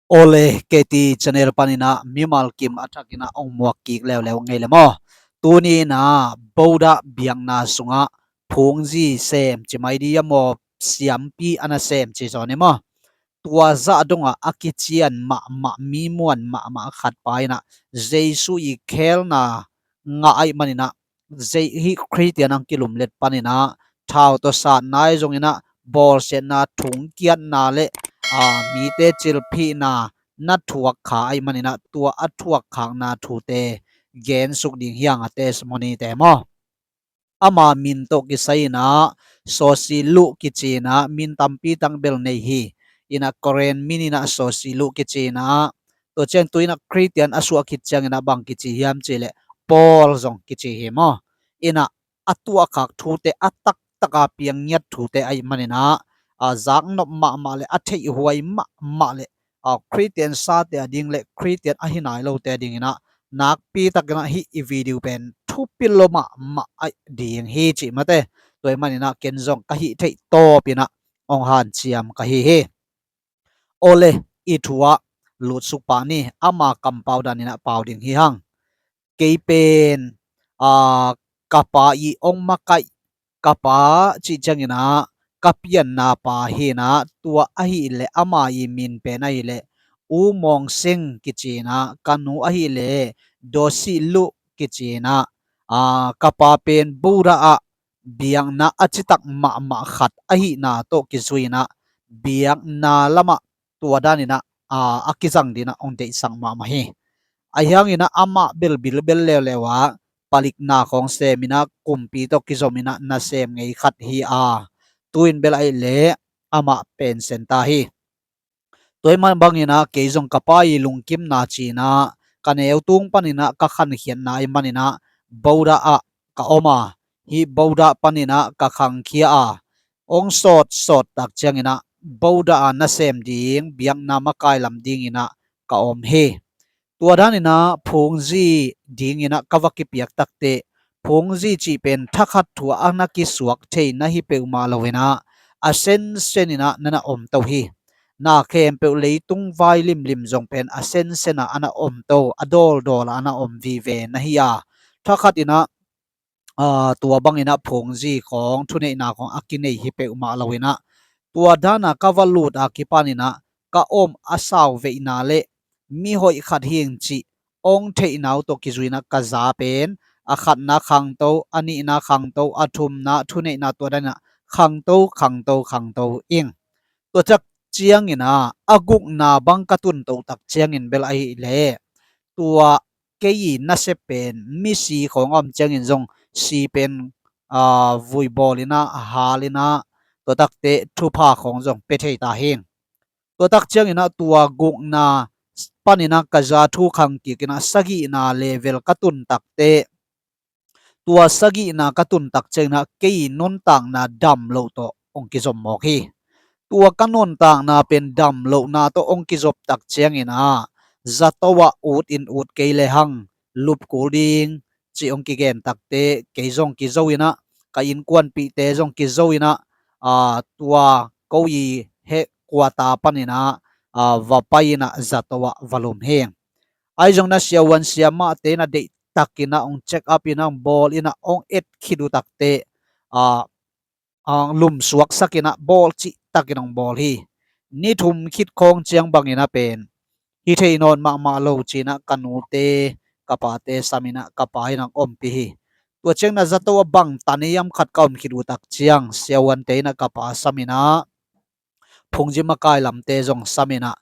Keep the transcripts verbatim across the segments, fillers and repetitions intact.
Awle, K T channel paninah mimal kim a thakinah ong muak kik leuleu ngei le maw? Tuninah Bodah biakna sungah phungzi sem ci mai di a maw, siampi a na sem ci zaw ni maw? Tua zah dongah a kician mahmah, mi muan mahmah khat pa inah Jesu i khelna ngah aih maninah, zei hi Khristian ang kilumlet paninah thau tawh satna i zonginah bawlsiatna, thungkiatna le a mite cilphihna na thuak kha aih maninah tua a thuak khakna thute gensuk ding hi hang a testimony te maw? Ama min tawh kisai inah Sosiluh kici inah min tampi tak bel nei hi. Inah Korean min inah Sosiluh kici inah tua ciang tu inah Khristian a suah khit cianginah bang kici hiam cihleh Paul zong kici hi maw? Inah a tuahkhak thute, a taktaka piang ngiat thute aih maninah a zaknop mahmah le a theihhuai mahmah le a Khristian sate a ding le Khristian a hi nai lote a dinginah nakpi takinah hih i video pen thupil lo mahmah aih ding hi cih mate. Tua aih maninah ken zong ka hih theih tawpinah ong hanciam ka hi hi. Awle, i thu ah lutsuk pah ni, ama kampau daninah pau ding hi hang. Kei pen a ka pa i ong makaih, ka pa cih cianginah ka pianna pa hinah tua ahileh ama i min pen ahileh U Mawng Seng kici inah ka nu ahileh Dawsih Luh kici inah a ka pa pen Bodah ah biakna a citak mahmah khat ahihna tawh kizui inah biakna lamah tua daninah a kizang dinah ong deihsak mahmah hi. Ahi hanginah amah bel bilbel leuleu ah palikna khawng seminah kumpi tawh kizominah nasem ngei khat hi a, tu in bel ahileh amah pensen ta hi. Tua aih man banginah kei zong ka pa i lungkimna cinah ka neu tung paninah ka khankhiatna aih maninah Bodah ah ka om a, hih Bodah paninah ka khangkhia a, ong sawtsawt tak cianginah Bodah a nasem ding biakna makai lam dinginah ka om hi. Tua daninah phungzi dinginah ka va kipiak takteh phungzi cih pen thakhat thu a na kisuak thei na hi peuhmah loinah a sensen inah na na omto hi. Na khempeuh leitung vai limlim zong pen a sensen ah a na omto, a dawldawl ah a na om vive na hi a, thakhat inah aa, tua banginah phungzi khawng, thuneihna khawng a kinei hi peuhmah loinah tua dana ka va lut a kipaninah ka om a sau veihna le mihoih khat hing cih ong theihna uh tawh kizuinah ka za pen a khatna khangto, a nihna khangto, a thumna thuneihna tua daninah khangto, khangto, khangto ing. Tua tak cianginah a gukna bang ka tunto tak ciangin bel ahileh tua kei i nasep pen misi khawng a om ciangin zong si pen aa, vui bawlinah, halinah, tua takteh thupha khawng zong pia thei ta hing. Tua tak cianginah tua gukna paninah ka za thu khang kikinah sagihna level ka tun takteh tua sagihna ka tun tak cianginah kei i nuntakna dam loh tawh ong kizom mawk hi. Tua ka nuntakna pen dam lohna tawh ong kizop tak cianginah zato ah ut in ut kei lehang lupkul ding cih ong kigen takteh kei zong kizo inah, ka innkuanpihte zong kizo inah, aa, tua ko i heh kuata paninah aa, va pai inah zato ah va lum hing. Ahi zong na siavuan siamahte inah deihtakinah ong check up inah ong bawl inah ong et khit uh takteh aa, aa, lumsuaksak inah bawl cihtakin ong bawl hi. Ni thum khit khawng ciang banginah pen hi thei nawn mahmah lo cinah ka nute ka pate saminah ka pa inah ompih hi. Tua cianginah zato a bang tan ei am khat ka om khit uh tak ciang siavuante inah ka pa saminah phungzi makai lamte zong saminah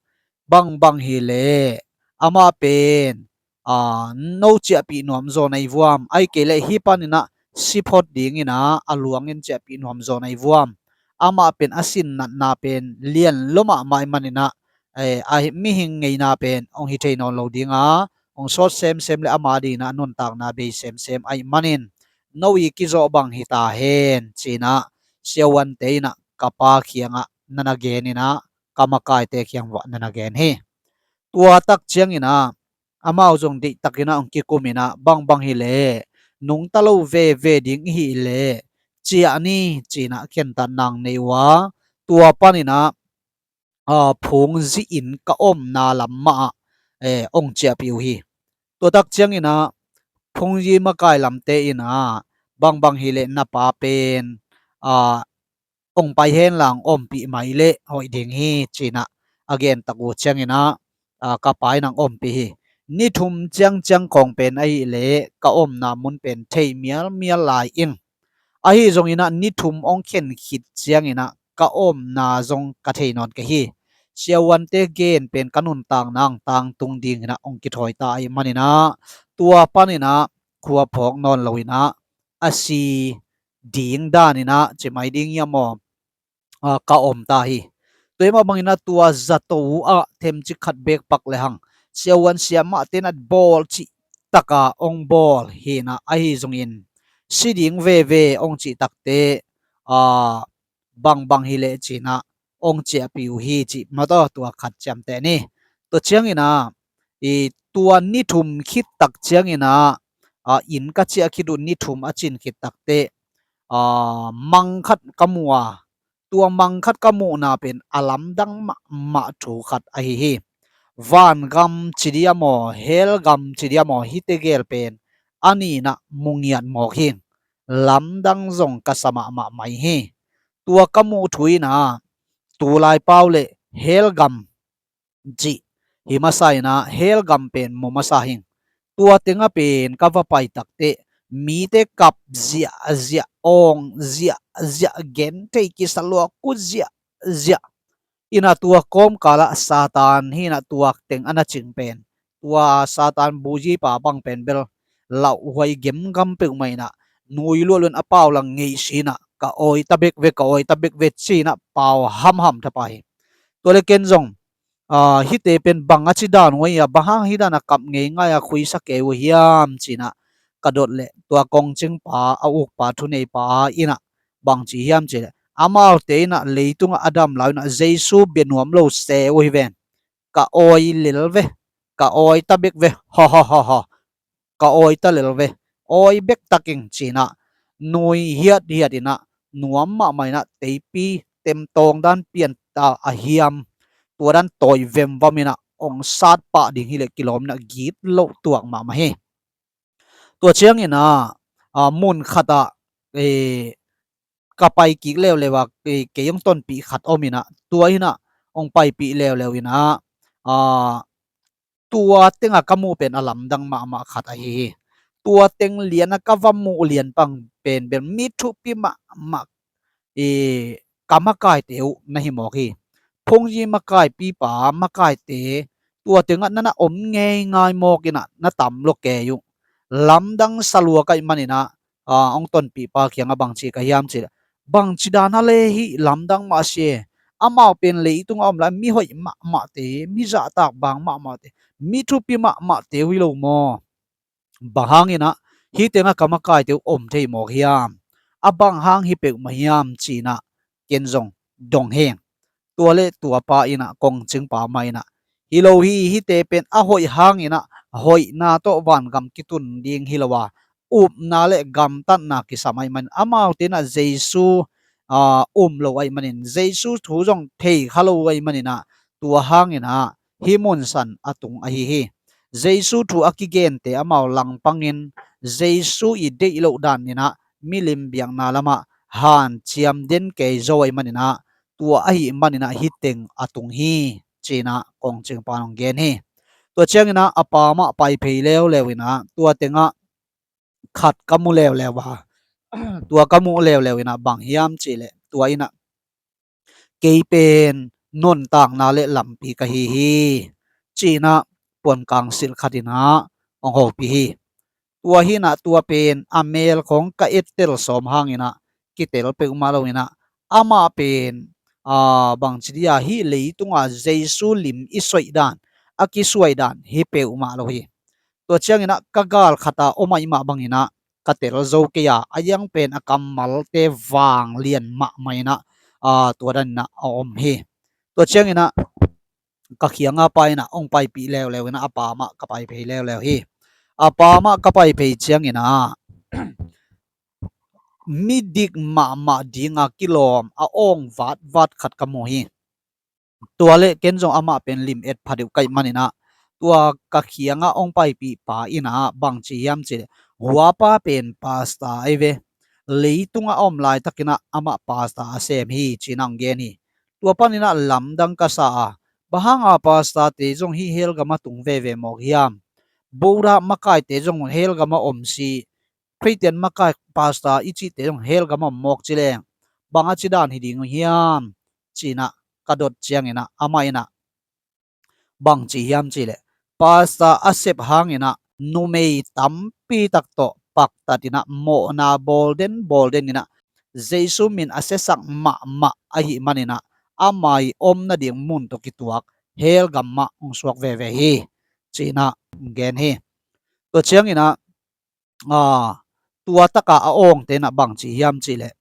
bangbang hileh amah pen aa, no ciahpih nuam zaw na i vuam, ahi kei leh hih paninah siphot dinginah a luangin ciahpih nuam zaw na i vuam. Amah pen a sinnatna pen lian lo mahmah i maninah eh, a mihing ngeina pen ong hi thei nawn lo dinga ong sawt semsem le ama dinah nuntakna bei semsem aih manin no i kizawh bang hi ta hen cinah siavuante inah ka pa khiangah na na gen inah ka makaite khiang vah na na gen hi. Tua tak cianginah amau zong deihtakinah ong kikum inah bangbang hileh nungta lo veve ding i hileh ciah ni cinah khentat nang nei uh a, tua paninah a, phungzi in ka omna lam mah ah, eh, ong ciahpih uh hi. Tua tak ciangin ah phungzi makai lamte in ah bangbang hileh na pa pen, a, ong pai hen lang ompih mai leh hoih ding hi, ci-in ah a gen tak uh ciangin ah, a, ka pa in ang ompih hi. Ni thum ciangciang khawng pen ahih leh ka omna mun pen thei mialmial lai ing. Ahi zongin ah ni thum ong khen khit ciangin ah ka omna zong ka thei nawn kei hi. Siavuante gen pen ka nuntakna ang tangtung dingin ah ong kithawi ta ahih manin ah tua panin ah khua phawk nawn loin ah a si ding danin ah ci mai ding hiam aw, a, ka om ta hi. Tua hi mah bangin ah tua zato uh ah themcik khat beek pak lehang siavuan siamahte in ah bawl cih tak a ong bawl hi-in ah, ahi zongin si ding veve ong cih takteh, a, bangbang hileh ci-in ah ong ciahpih uh hi, cih mah tawh tua khat ciamteh ni. Tua ciangin ah, i, tua ni thum khit tak ciangin ah, a, inn ka ciah khit uh ni thum a cin khit takteh, a, mang khat ka mu a, tua mang khat ka muhna pen a lamdang mahmah thu khat ahi hi. Vangam ci diam aw, hellgam ci diam aw, hihte gel pen a nih in ah mu ngiat mawk hi. Lamdang zong ka sa mahmah mai hi. Tua ka muh thu in ah tulai pau leh hellgam cih hi masa in ah hellgam pen mu masa hi. Tua teng ah pen ka va pai takteh mite kap ziahziah, awng ziahziah, genthei kisa lua kut ziahziah. In ah tua kawmkal ah Satan hi-in ah tua teng a na cing pen, tua Satan buzipa bang pen bel lauhuai gemgam peuhmah in ah nui luahluah in a pau lang ngeisi-in ah ka awi ta bek ve, ka awi ta bek ve ci-in ah pau hamham tha pah hi. Tua leh ken zong, a, hihte pen bang a ci dan uh ahi a, bang hang hih dan a kap ngeingai a khuisa kei uh hiam ci-in ah ka dot leh tua kongcingpa, a ukpa, thuneipa in ah bang ci hiam cih leh, amaute in ah leitungah a dam lai un ah Jesu bia nuam lo se uh hi ven. Ka awi lel ve, ka awi ta bek ve, ha ha ha ha, ka awi ta lel ve, awi bek tak ing ci-in ah nui hiathiat in ah nuam mahmah in ah teipi temtawng dan pian ta a hiam, tua dan tawi vemvam in ah ong sat pah ding hileh kilawm in ah gitloh tuak mahmah hi. Tua ciangin ah, a, mun khat ah, eh, ka pai kik leuleu a, eh, kei ong tonpih khat om in ah, tua in ah ong paipih leuleu in ah, a, tua teng ah ka muh pen a lamdang mahmah khat ahi hi. Tua teng lian a ka va muh lian pang pen bel mi thupi mahmah, i, ka makaite uh na hi mawk hi. Phungzi makaipipa makaite tua teng ah na na om ngeingai mawk in ah na tam lua kei uh. Lamdang sa lua ka hih manin ah, a, ong tonpihpa kiang ah bang ci ka hiam cih leh, bang ci dan a le hih lamdang mah a si e. Amau pen leitung a om lai mi hoih mahmahte, mi zahtak bang mahmahte, mi thupi mahmahte uh hi lo maw? Bang hangin ah hih teng ah ka makaite uh om thei mawk hiam? A bang hang hi peuhmah hiam ci-in ah ken zong dong hi. Tua leh tua pa in ah, kongcingpa mah in ah, hi lo hi, hihte pen a hoih hangin ah hoihna tawh vangam kitun ding hi lo a, upna leh gamtatna kisam ahih manin amaute in ah Jesu, a, um lo ahih manin, Jesu thu zong thei kha lo ahih manin ah, tua hangin ah hih munsan a tung ahi hi. Jesu thu a kigente amau langpangin Jesu i deih loh dan in ah milim biakna lamah hanciam den kei zo ahih manin ah, tua ahih manin ah hih teng a tung hi, ci-in ah kongcingpa in ong gen hi. Tua ciangin ah a pa mah pai phei leuleu in ah tua teng ah khat ka mu leuleu a, tua ka muh leuleu in ah bang hiam cih leh, tua in ah kei pen nuntakna leh lampi ka hi hi, ci-in ah puankang silh khat in ah ong hopih hi. Tua hi-in ah tua pen a mel khawng ka ettel sawm hangin ah kitel peuhmah lo in ah, amah pen, a, bangci dia hih leitung a Jesu lim i soih dan, a kisuai dan hi peuhmah lo hi. Tua ciangin ah ka gal khat a om ahih mah bangin ah ka tel zo kei a, a hiang pen a kammalte vanglian mahmah in ah, a, tua dan in ah a om hi. Tua ciangin ah ka kiang a pa in ah ong paipih leuleu in ah a pa mah ka pai phei leuleu hi. A pa mah ka pai phei ciangin ah midik mahmah ding a kilawm a awng vatvat khat ka mu hi. Tua le ken zong amah pen lim et pha deuh ka hih manin ah, tua ka kiangah hong paipih pa in ah bang ci hiam cih leh, hua pa pen pastor ahi ve, leitungah a om laitakin ah amah pastor a sem hi, ci-in ah hong gen hi. Tua panin ah lamdang ka sa a, bang hanga pastorte zong hih hell gamah tung veve mawk hiam? Buddha makaite zong hell gamah om si, Khristian makai pastor i cihte zong hell gamah om mawk ci leng, bang a ci dan hi ding uh hiam? Ci-in ah ka dot ciangin ah amah in ah bang ci hiam cih leh, pastor a sep hangin ah numei tampi tak tawh paktat in ah mawhna bawl den bawl den in ah Jesu min a siasak mahmah ahih manin ah ama i om nading mun tawh kituak hell gamah hong suak veve hi, ci-in ah hong gen hi. Tua ciangin ah, aa, tua taka a awngte in ah bang ci hiam cih leh,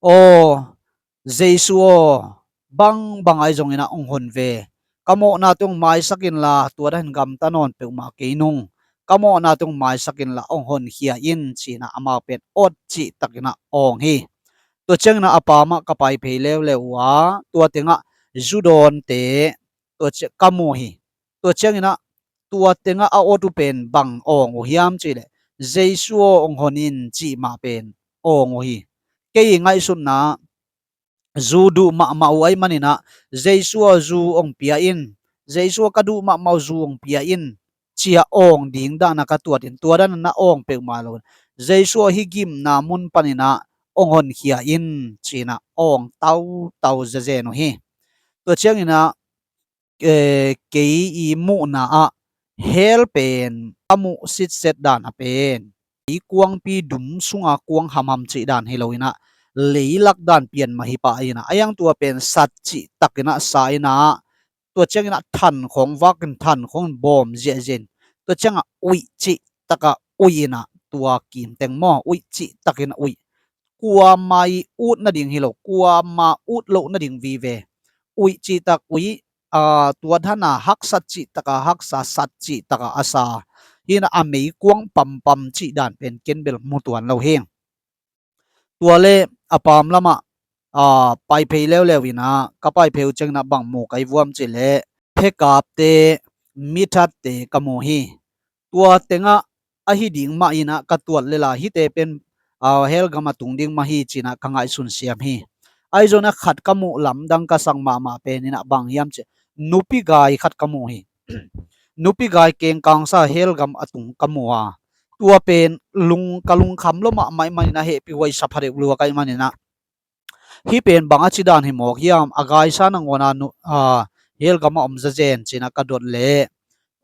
aw, Jesu aw, bangbang ahi zongin ah hong hon ve. Ka mawhnate hong maisak inla, tua dan in gamta nawn peuhmah kei nung. Ka mawhnate hong maisak inla, hong honkhia in, ci-in ah amau pen awt cihtakin ah awng hi. Tua ciangin ah a pa mah ka pai phei leuleu uh a, tua tengah zu dawnte, tua ciang ka mu hi. Tua ciangin ah tua tengah a awt uh pen bang awng uh hiam cih leh, Jesu aw hong hon in cih mah pen awng uh hi. Kei i ngaihsutna, zu duh mahmah uh ahih manin ah, Jesu aw zu hong pia in, Jesu aw ka duh mahmah uh zu hong pia in, ci-a awng ding dan a ka tuat in, tua dan a na awng peuhmah lo in, Jesu aw hih gimna mun panin ah hong honkhia in, ci-in ah awng tautau zezen uh hi. Tua ciangin ah, eh, kei i muhna ah hell pen ka muh sitset dan a pen, i kuangpi dum sunga kuang hamham cih dan hi lo in ah, leilak dan pian mah hi pah in ah, a hiang tua pen sat cihtakin ah sa in ah, tua ciangin ah than khawng vak in, than khawng in bawm ziahziah in, tua ciangah uih cihtakah uih in ah, tua kimteng maw, uih cihtakin uih, kuama i ut nading hi lo, kuama ut loh nading vive, uih cihtak uih, aa, tua dan a haksat cihtaka haksa, sat cihtaka a sa hi in ah, a meikuang pampam cih dan pen ken bel mu tuan lo hi. Tua le a pam lamah, aa, pai phei leuleu in ah, ka pai phei uh ciangin ah bang mu ka hi vuam cih leh, phekapte, mithatte ka mu hi. Tua tengah ahi ding mah in ah ka tuat lel a, hihte pen, aa, hell gamah tung ding mah hi, ci-in ah ka ngaihsun siam hi. Ahi zongin ah khat ka muh lamdang ka sak mahmah pen in ah bang hiam cih leh, nupi gai khat ka mu hi. Nupi gai kengkangsa hell gam a tung ka mu a, tua pen lung, ka lungkham lua mahmah ahih manin ah, hehpihhuai sa pha deuh lua ka hih manin ah, hih pen bang a ci dan hi mawk hiam, a gaisa nangawn a nu, aa, hell gamah om zezen, ci-in ah ka dot leh,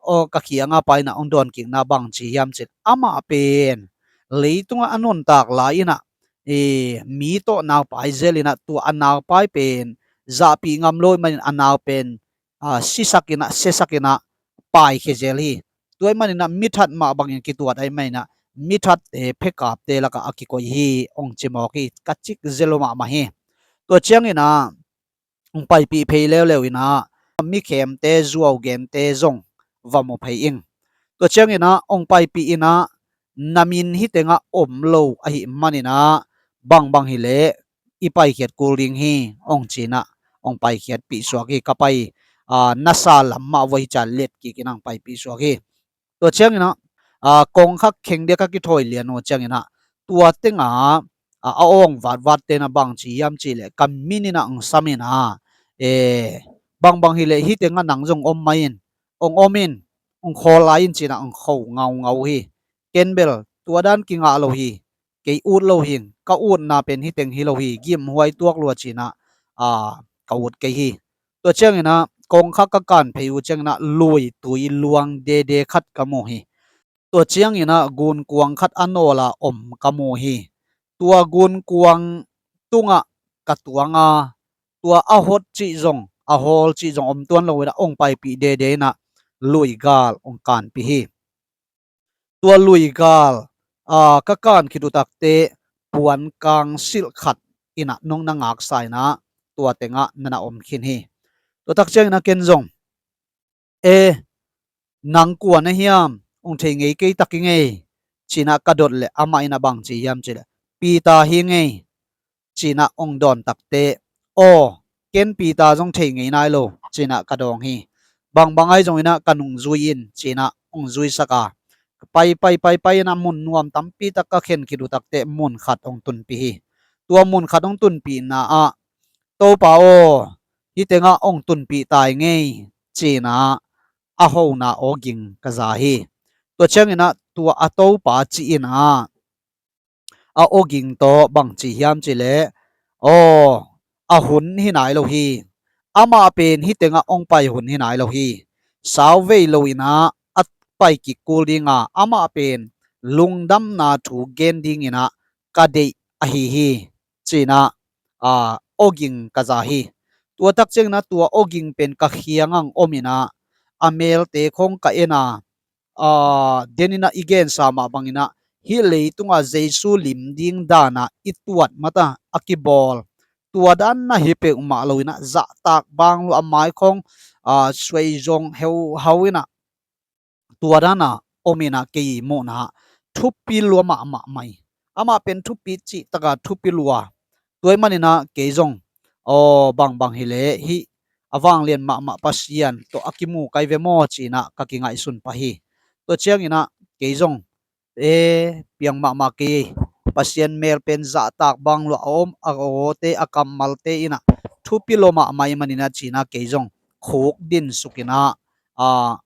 aw, ka kianga pai in ah hong dawnkikna bang ci hiam cih leh, amah pen leitungah a nuntak lai in ah, ee, mi tawh naupai zel in ah, tua a naupai pen zahpih ngam lo ahih manin a nau pen, aa, sisakin ah, siasakin ah paikhia zel hi. Tua ahih manin ah mithat mah bangin kituat ahih manin ah, mithatte, phekapte lakah a kikoih hi, hong ci mawk hi, ka cik zel uh mahmah hi. Tua ciangin ah hong paipih phei leuleu in ah, mikhemte, zuaugente zong va mu phei ing. Tua ciangin ah hong paipih in ah, na min hih tengah om lo ahih manin ah, bangbang hi leh i paikhiat kul ding hi, hong ci-in ah hong paikhiatpih suak hi. Ka pai, aa, nasa lam mah vua hi ciang letkik in ah hong paipih suak hi. Tua ciangin ah, aa, kongkhak kheng dia ka kithawi lian uh ciangin ah, tua tengah, aa, a awng vatvatte in ah bang ci hiam cih leh, ka min in ah hong sam in ah, ee, bangbang hi leh hih tengah nang zong om mah in, hong om in, hong khawl lai in, ci-in ah hong kho ngaungau hi. Ken bel tua dan kingah lo hi, kei ut lo hing, ka utna pen hih teng hi lo hi, gimhuai tuak lua, ci-in ah, aa, ka ut kei hi. Tua ciangin ah kongkhak ka kan phei uh ciangin ah lui tui luang dede khat ka mu hi. Tua ciangin ah gunkuang khat a nawla om ka mu hi. Tua gunkuang tungah ka tuang a, tua a hot cih zong, a hawl cih zong om tuan lo in ah, hong paipih dede in ah lui gal hong kanpih hi. Tua lui gal, aa, ka kan khit uh takteh puankang silh khat in ah nong na ngaksa in ah, tua tengah na na om khin hi. Tua tak ciangin ah ken zong, e, nang kua na hiam, hong thei ngei kei tak ing ei, ci-in ah ka dot leh amah in ah bang ci hiam cih leh, Peter hi ing ei, ci-in ah hong dawn takteh, aw, ken Peter zong thei ngei nai lo, ci-in ah ka dawng hi. Bangbang ahi zongin ah ka nungzui in, ci-in ah hong zuisak a, pai, pai, pai, pai in ah mun nuam tampi tak ka khen khit uh takteh mun khat hong tunpih hi. Tua mun khat hong tunpihna ah, Topa aw, hih tengah hong tunpih tai ngei, ci-in ah a hona awging ka za hi. Tua ciangin ah tua a Topa cih in ah a awging tawh bang ci hiam cih leh, aw, a hun hi nai lo hi. Amah pen hih tengah hong pai hun hi nai lo hi. Sauvei lo-in ah a pai kik kul ding a, amah pen lungdamna thu gen dingin ah ka deih ahi hi, ci-in ah, a, awging ka za hi. Tua tak ciangin ah tua awging pen ka kiangah hong om in ah, a melte khawng ka en a, a, den in ah i gensa mah bangin ah, hih leitungah Jesu lim ding dan ah i tuat mah ta a kibawl, tua dan ah hi peuhmah lo-in ah, zahtak bang lua, a mai khawng, a, suai zong heuhau in ah, tua dan ah om in ah, kei muhna ah thupi lua mahmah mai. Amah pen thupi cih tak a thupi lua. Tua ahih manin ah kei zong, aw, bangbang hi leh hih a vanglian mahmah Pasian tawh a kimu ka hi ve maw, ci-in ah ka kingaihsun pah hi. Tua ciangin ah kei zong, e, piang mahmah kei, Pasian mel pen zahtak bang lua a om, a awte, a kammalte in ah thupi lua mahmah ahih manin ah, ci-in ah kei zong khukdin suk in ah, a,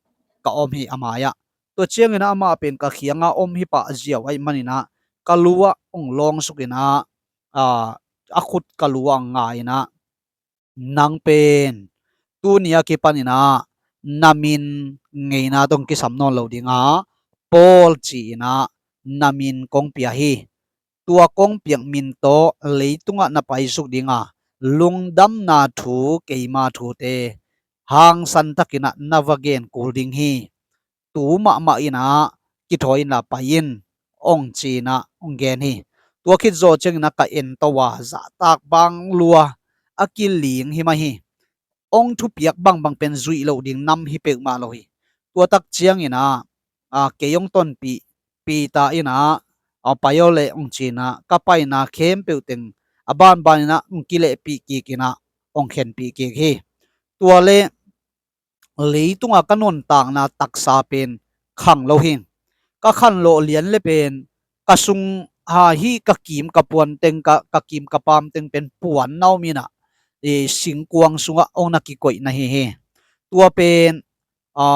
ka om hi a mai-ah. Tua ciangin ah amah pen ka kiangah om hi pah ziau ahih manin ah, ka lu ah hong lawng suk in ah, a, a khut ka lu ah hong nga in ah, nang pen tuni a kipanin ah na min ngeina tawh hong kisam nawn lo ding a, Paul ci-in ah na min kong pia hi. Tua kong piak min tawh leitungah na paisuk ding a, lungdamna thu, keima thute hangsan takin ah na va gen kul ding hi. Tu mahmah in ah kithawi inla pai in, hong ci-in ah hong gen hi. Tua khit zawh ciangin ah ka ento a, zahtak bang lua a kiling hi mah hi. Hong thupiak bangbang pen zuih loh ding nam hi peuhmah lo hi. Tua tak ciangin ah, a, kei hong tonpih Peter in ah, a, pai aw leh, hong ci-in ah ka paina khempeuh teng a banban in ah hong kilehpih kik in ah, hong khenpih kik hi. Tua leh leitungah ka nuntakna taksa pen khang lo hi. Ka khanlawh lian le pen ka sung ha hi, ka kim ka puan teng, ka, ka kim ka paam teng pen puan na om in ah, e, singkuang sungah hong na kikoih na hi hi. Tua pen, a,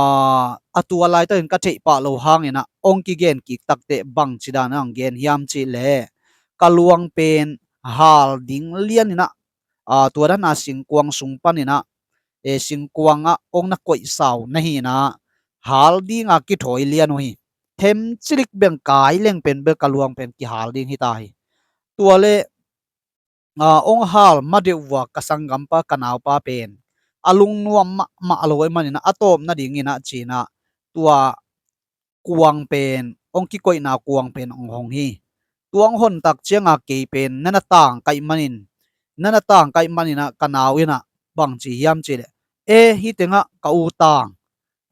a tua laitakin ka theih pah loh hangin ah hong kigen kik takteh bangci dan ah hong gen hiam cih leh, ka luang pen hal ding lian in ah, a, tua dan a singkuang sung panin ah, e, singkuang ah hong na koihsa uh na hi in ah, hal ding a kithawi lian uh hi. Themcilik beng kai leng pen bel ka luang pen kihal ding hi ta hi. Tua leh, a, hong hal ma deuh uh a, ka sanggampa, ka naupa pen a lungnuam mahmah lo ahih manin ah, a tawp nadingin ah ci-in ah, tua kuang pen, hong kikoihna kuang pen hong hong hi. Tua hong hon tak ciang a kei pen na na tang ka hih manin, na na tang ka hih manin ah ka nau in ah bangci hiam cih leh, e, hih tengah ka u tang,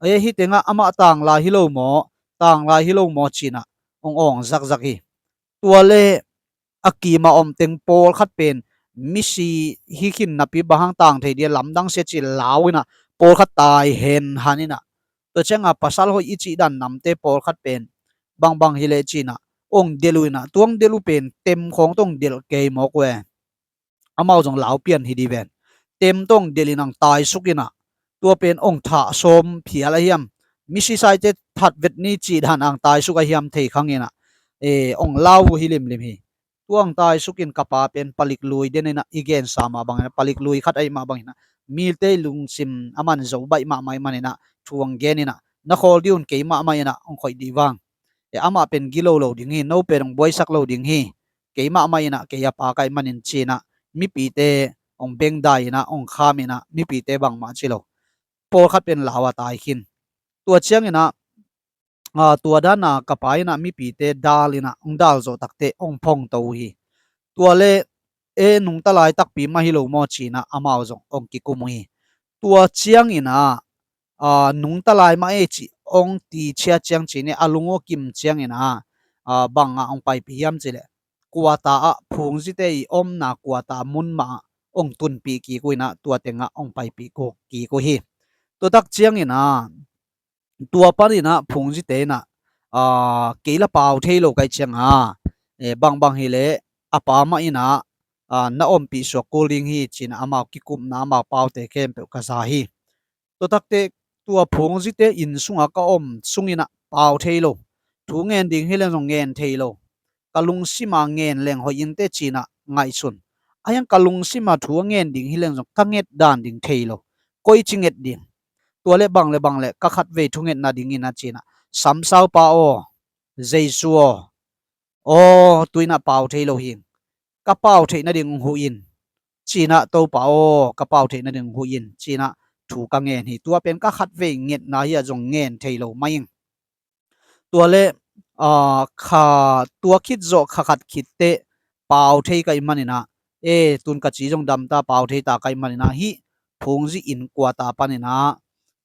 e, hih tengah amah tang lai hi lo maw, tang lai hi lo maw, ci-in ah hong awng zakzak hi. Tua leh a kim a om teng pawlkhat pen misi hi khin napi, bang hang tang thei dia, lamdang sia, ci-in lau in ah pawlkhat tai henhan in ah, tua ciang a pasal hoih i cih dan namte pawlkhat pen bangbang hi leh ci-in ah hong delh uh in ah, tua hong delh uh pen tem khawng tawh hong delh kei mawk uh e. Amau zong lau pian hi di ven. Tem tawh hong delh in ah hong taisuk in ah, tua pen hong thah sawm phial a hiam, misi saite that vet ni cih dan a hong taisuk a hiam thei khang in ah, e, hong lau uh hi limlim hi. Tua hong taisuk in ka pa pen palik lui den in ah, i gensa mah bangin ah, palik lui khat ahih mah bangin ah, mite lungsim a man zo baih mahmah ahih manin ah, thu hong gen in ah, na khawl ding un, kei mahmah in ah hong khoih dih vang. E, amah pen gilo lo ding hi, no pen hong buaisak lo ding hi. Kei mahmah in ah, kei a pa ka hih manin, ci-in ah mipite hong bengdai in ah, hong kham in ah, mipite bangmah ci lo, pawlkhat pen lau a tai khin. Tua ciangin ah, a, tua dan a ka pa in ah mipite dal in ah, hong dal zawh takteh hong phongto uh hi. Tua leh, e, nungta lai takpi mah hi lo maw, ci-in ah amau zong hong kikum uh hi. Tua ciangin ah, a, nungta lai mah e cih hong ti ciat ciang, ci-in ah a lung uh kim ciangin ah, a, bang ah hong paipih hiam cih leh, kuata ah, phungzite i omna kuata mun mah ah hong tunpih kik uh inah tua tengah hong paipih kik uh hi. Tua tak cianginah tua paninah phungzite inah kei la pau thei lo ka hih cianga, bangbang hileh a pa mah inah na ompih suak kul ding hi cinah amau kikupna amau paute khempeuh ka za hi. Tua takte tua phungzite inn sunga ka om sunginah pau thei lo. Thu ngen ding hileng zong ngen thei lo. Ka lungsima ngen leng hoih inteh cinah ngaihsun. Ahiang ka lungsima thu a ngen ding hileng zong ka nget dan ding thei lo. Koici nget ding? Tua le bang le bang le ka khatvei thungetna dingin a cinah, Samsaupa aw, Jesu aw, aw, tuinah pau thei lo hing. Ka pau theih nading huh in, cinah Topa aw, ka pau theih nading huh in, cinah thu ka ngen hi. Tua pen ka khatvei ngetna hi a zong ngen thei lo mah ing. Tua le kha tua khit zawh kha khat khitteh pau thei ka hih maninah, e, tun ka ci zong damta pau theita ka hih maninah hih phungzi inn kuata paninah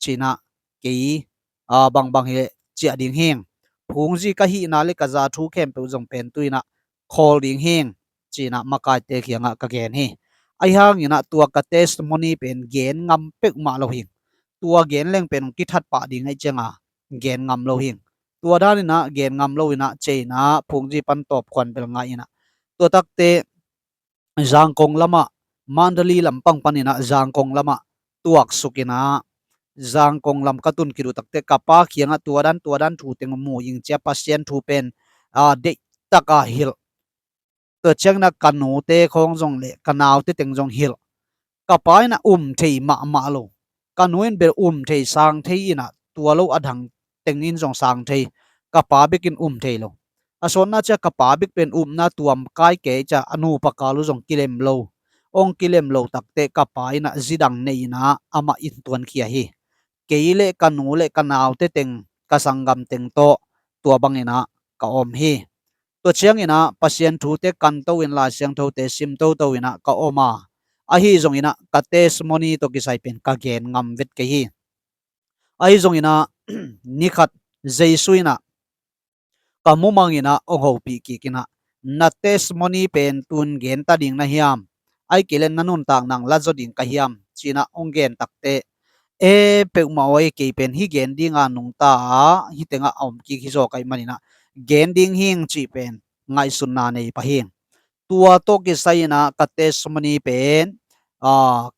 cinah kei bangbang hileh ciah ding hing. Phungzi ka hihna le ka za thu khempeuh zong pen tuinah khawl ding hing, cinah makaite kiangah ka gen hi. Ahi hanginah tua ka testimony pen gen ngam peuhmah lo hing. Tua gen leng pen kithat pah ding ahi cianga gen ngam lo hing. Tua daninah gen ngam lo inah ceinah phungzi pan tawp khuan bel ngai inah tua takte Zangkong lamah, Mandalay lampang paninah Zangkong lamah tuaksuk inah Zangkong lam ka tun khit uh takte ka pa kiangah tua dan tua dan thu teng mu ing cia, Pasian thu pen deihtaka hilh. Tua cianginah ka nute khawng zong le ka naute teng zong hilh. Ka pa inah um thei mahmah lo. Ka nu in bel um thei sang thei inah tua lo a dang teng in zong sang thei. Ka pa bekin um thei lo. A sawtna cia ka pa bek pen upna tuam kai kei cia a nupa kal uh zong kilem lo. Hong kilem lo takte ka pa inah zidang nei inah amah in tuankhia hi. Kei le ka nu le ka naute teng, ka sanggam teng tawh tua banginah ka om hi. Tua cianginah Pasian thute kanto in, Lai Siangthote sim toto inah ka om a, ahi zonginah ka testimony tawh kisai pen ka gen ngam vet kei hi. Ahi zonginah nikhat Jesu inah ka mumanginah hong hopih kikinah, na testimony pen tun genta ding na hiam? Ahi kei le na nuntak nang la zaw ding ka hiam? Cinah hong gen takte, e, peuhmah aw, kei pen hih gen dinga nungta a hih tengah a om kik hi zaw ka hih maninah gen ding hing cih pen ngaihsutna nei pah hing. Tua tawh kisai inah ka testimony pen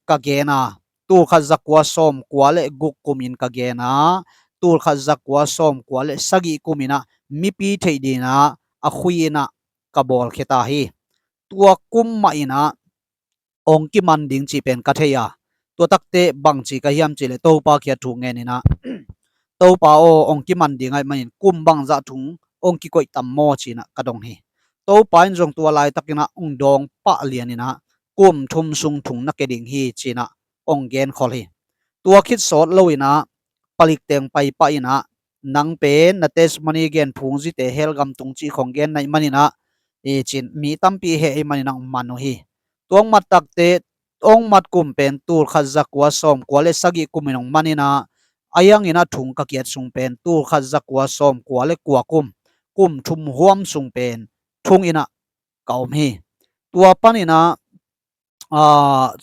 ka gen a, tulkhat zakua sawmkua le guk kumin ka gen a, tulkhat zakua sawmkua le sagih kuminah mipi theih dinah a khui inah ka bawlkhia ta hi. Tua kum mah inah hong kiman ding cih pen ka thei a, tua takte bangci ka hiam cihleh Topa kiat thu ngen inah, Topa aw, hong kiman ding ahih manin kum bangzah thung hong kikoih tam maw cinah ka dong hi. Topa in zong tua laitakinah hong dawng pah lianinah kum thum sung thung na ke ding hi cinah hong genkhol hi. Tua khit sawt loinah palik teng pai pah inah, nang pen na testimony gen phungzite hell gam tung cih khong gen na hih maninah, i cin mi tampi heh ahih maninah hong man uh hi. Tua hong mat takte hong mat kum pen tulkhat zakua sawmkua le sagih kumin hong man inah, a hianginah thung ka kiat sung pen tulkhat zakua sawmkua le kua kum, kum thum huam sung pen thung inah ka om hi. Tua paninah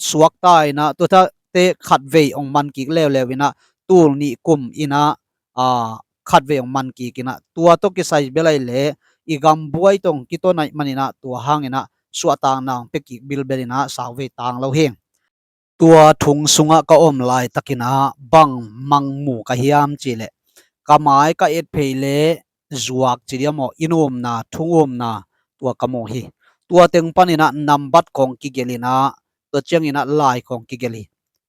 suakta inah tua takte khatvei hong man kik leuleu inah tul nih kum inah khatvei hong man kik inah, tua tawh kisai bel ahih leh i gam buai tawh hong kiton ahih maninah tua hanginah suahtakna hong pia kik bilbel inah sauvei tang lo hi. Tua thung sungah ka om laitakinah bang mang mu ka hiam cihleh, ka mai ka et phei leh zuak ci diam aw, inn umna, thung umna, tua ka mu hi. Tua teng paninah nambat khong kigelh inah, tua cianginah lai khong kigelh hi.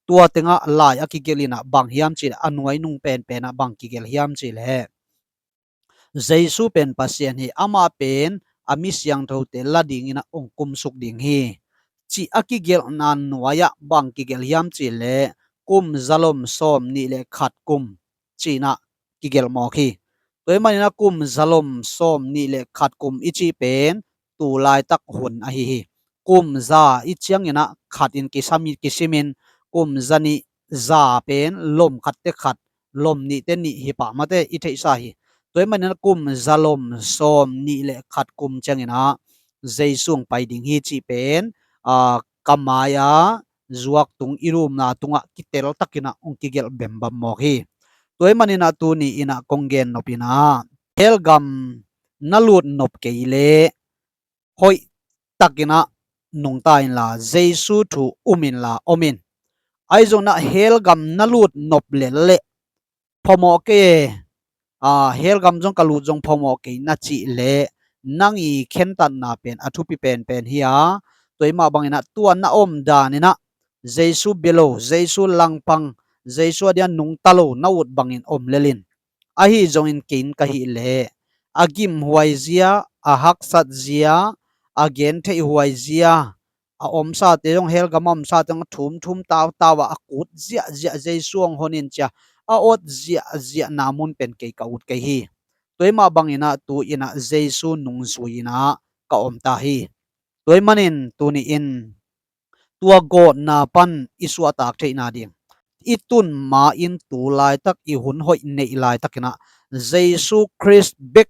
Tua tengah lai a kigelh inah bang hiam cihleh a nuai nung penpenah bang kigelh hiam cihleh, Jesu pen Pasian hi, amah pen a mi siangthote la dinginah hong kumsuk ding hi, cih a kigelhna nuai-ah bang kigelh hiam cihleh kum zalom sawm nih le khat kum cinah kigelh mawk hi. Tua hih maninah kum zalom sawm nih le khat kum i cih pen tu laitak hun ahi hi. Kum za i cianginah khat in kisam, kisimin kum za nih, za pen lom khatte khat, lom nihte nih hi pah mate i theihsa hi. Tua hih maninah kum zalom sawm nih le khat kum cianginah Jesu hong pai ding hi cih pen ka ka mai-a zuak tung i lumna tungah kitel takinah hong kigelh bembam mawk hi. Tua ahih maninah tuni innah kong gen nop innah, hell gam na lut nop kei leh hoih takinah nungta inla, Jesu thu um inla om in. Ahi zonginah hell gam na lut nop lel leh, phamawh kei e, a, hell gam zong ka lut zong phamawh kei na cih leh, nang i khentatna pen a thupi penpen hi a, tua ahih mah banginah tua na om daninah Jesu bia lo, Jesu langpang, Jesu a dia nungta lo na ut bangin om lel in. Ahi zongin kei in ka hih leh a gimhuai zia, a haksat zia, a gentheih huai zia, a omsate zong, hell gam a omsate zong a thumthum tautau a, a kut ziahziah, Jesu hong hon in ci-a a awt ziahziahna mun pen kei ka ut kei hi. Tua ahih mah banginah tu innah Jesu nungzui innah ka om ta hi. Tua ahih manin tuni in tua gawtna pan i suahtak theihna ding, i tun ma-in tu laitak i hun hoih neih laitakinah Jesu Khrist bek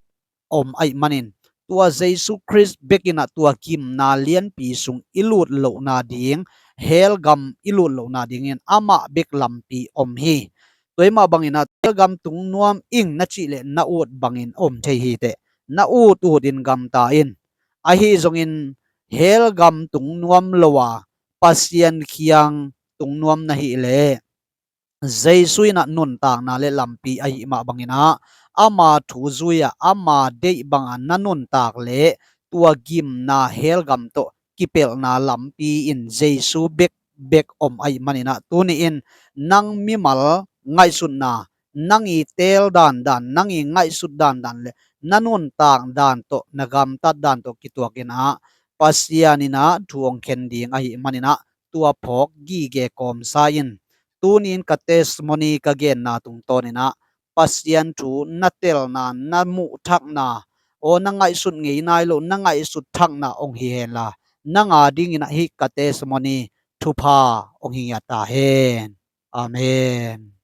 om ahih manin, tua Jesu Khrist bek innah tua gimna lianpi sung i lut lohna ding, hell gam i lut lohna dingin amah bek lampi om hi. Tua ahih mah banginah hell gam tung nuam ing na cih leh na ut bangin om thei hi teh. Na ut utin gamta in. Ahi zongin hell gam tung nuam lo a, Pasian kiang tung nuam na hih leh, Jesu innah nuntakna le lampi ahih mah banginah ama thu zui-a, ama deih banga na nuntak leh tua gimna hell gam tawh kipelhna lampi in Jesu bek bek om ahih maninah tuni in nang mimal ngaihsutna, nang i teel dandan, nang i ngaihsut dandan le na nuntak dan tawh, na gamtat dan tawh kituakinah Pasian innah thu hong khen ding ahih maninah tua phawk gige kawmsa in. Tuni in ka testimony ka genna tungtawninah Pasian thu na telna, na muhthakna, aw na ngaihsut ngei nai lo, na ngaihsut thakna hong hi henla, nang a dinginah hih ka testimony thupha hong hi ngiat ta hen. Amen.